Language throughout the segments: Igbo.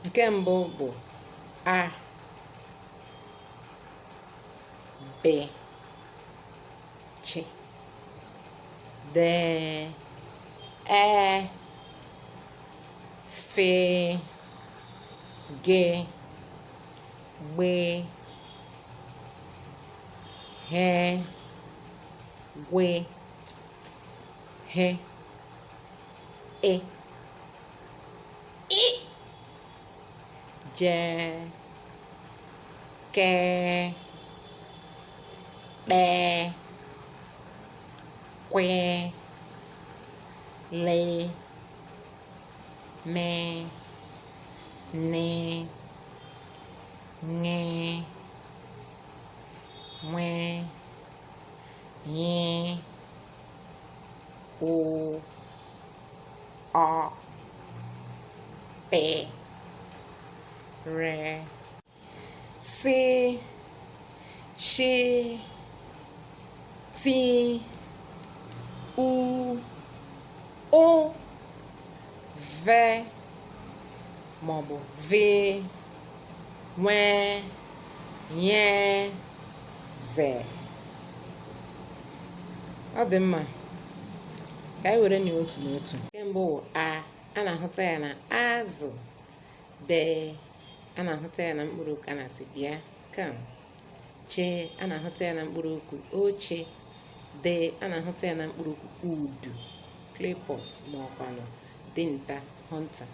Nke mbụ bụ a, b, ch, d, e, f, g, gb, h, gw, h, e, i, j, k, kp, kw, l, m, n, ṅ, nw, ny, ụ, ọ, p, r, s, sh, t, u, ụ, v maọbụ v, nw, ny, z. Ọ dị mma, ka anyị were na otu n'otu. Nke mbụ wụ a. A na-ahụta ya na azụ. B, a na-ahụta ya na mkpụrụ okwu a na-asị bịa, come. Ch, a na-ahụta ya na mkpụrụ okwu oche. D, a na-ahụta ya na mkpụrụ okwu udu, clay pot, ma ọkwanụ dinta, hunter.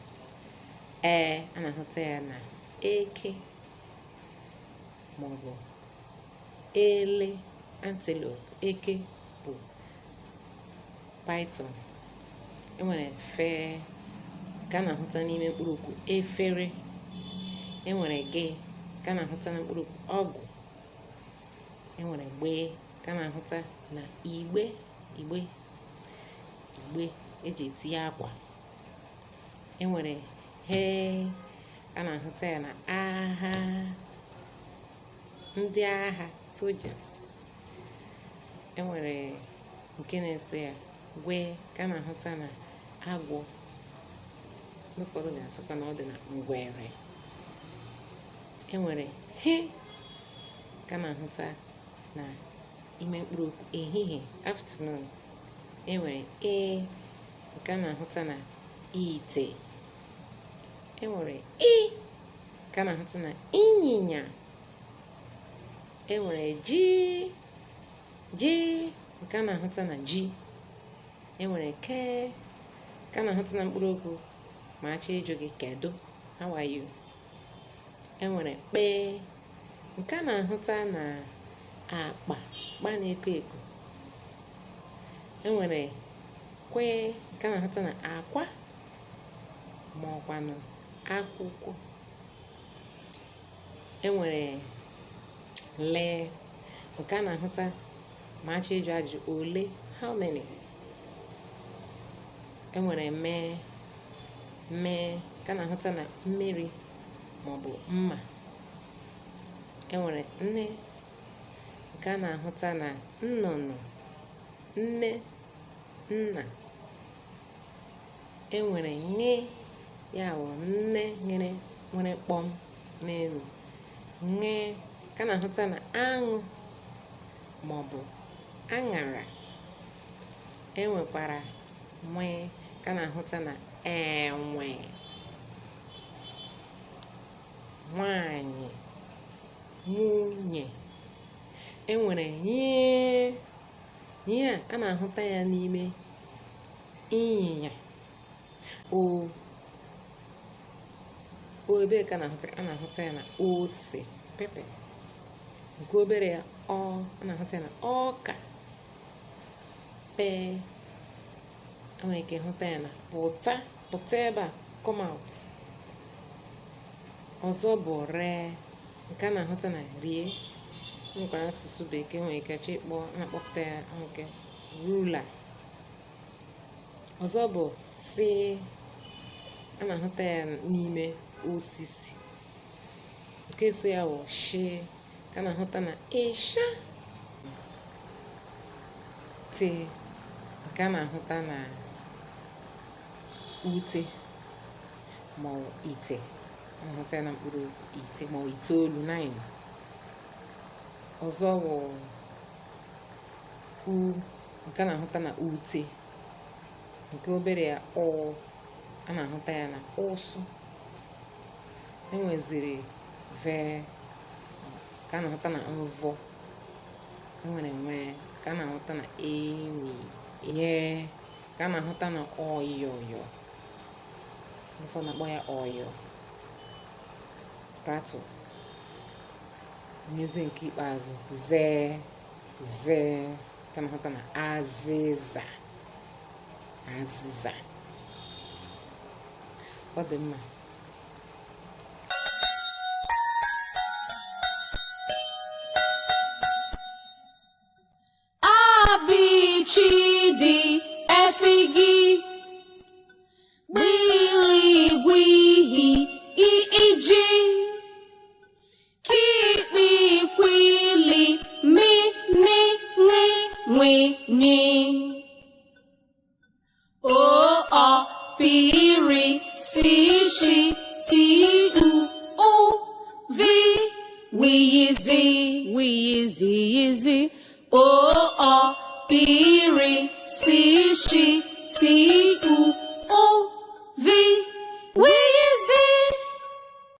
E, a na-ahụta ya na eke maọbụ ele, antelope. Eke bụ python. Enwere fe ka a na-ahụta n'ime mkpụrụ okwu efere. Enwere g ka a na-ahụta na mkpụrụ okwu ọgwụ. Enwere gbe ka a na-ahụta na igbe, igbe, igbe eji etinye akwa. Enwere he a na-ahụta ya na agha, ndị agha, soldiers. Enwere nke na-eso ya, gwe, ka a na-ahụta na agwọ. Ndị ụfọdụ ga-asịkwa na ọ dị na ngwere. Enwere he ka a na-ahụta na ime mkpụrụ okwu ehihie, afternoon. Enwere e nke a na-ahụta na ite. Enwere ị nke a na-ahụta na ịnyịnya. Enwere ji, ji nke a na-ahụta na ji. Enwere ke nke a na-ahụta na mkpụrụ okwu ma a chọọ ịjụ gị kedu, how are you. Enwere kpe nke a na-ahụta na akpa, akpa na-eko eko. Enwere kwe nke a na-ahụta na akwa ma ọkwanụ akwụkwọ. Enwere le nke a na-ahụta ma a chọọ ịjụ ajụjụ ole, how many. Enwere mee, mee nke a na-ahụta na mmiri maọbụ mma. Enwere nne nke a na-ahụta na nnụnụ, nne, nna. Enwere ṅị, ya bụ nne nyere nwere kpọm n'elu. Ṅị nke a na-ahụta na aṅụ maọbụ aṅara. Enwekwara nwe nke a na-ahụta na enwe, nwanyị, nwunye. Enwere nye, nye a na-ahụta ya n'ime ịnyịnya. O, o ebee ka a na-ahụta? A na-ahụta ya na ose, pepper. Nke obere ya, ọ, a na-ahụta ya na ọka. Pe, a nwere ike hụta ya na pụta, pụta ebe a, come out. Ọzọ bụ re nke a na-ahụta na rie. Nwekwara asụsụ bekee nwere ike chọọ ịkpọ, a na-akpọpụta ya nke ruler. Ọzọ bụ si, a na-ahụta ya n'ime osisi. Nke so ya bụ shi ka a na-ahụta na ịsha. T nke a na-ahụta na ute ma ọ bụ ite. A na-ahụta ya na mkpụrụ ite ma ọ itoolu, 9. Ọzọ wụ u, nke a na-ahụta na ute. Nke obere ya, ụ, a na-ahụta ya na ụsụ. Enweziri ve, nke a na-ahụta na mvọ. Enwere nwe, nke a na-ahụta na enyi. Nye, nke a na-ahụta na ọyọyọ. Ụfọdụ na-akpọ ya ọyọ, rattle. Nwezi nke ikpeazụ, zee, zee, nke a na-ahụta na azịza, azịza. Ọ dị mma. A B C D F G B L G H I I J K P Q L M N Ṅ W N O Ọ P R S Sh T U U V W Z W Z Z O Ọ P R S Sh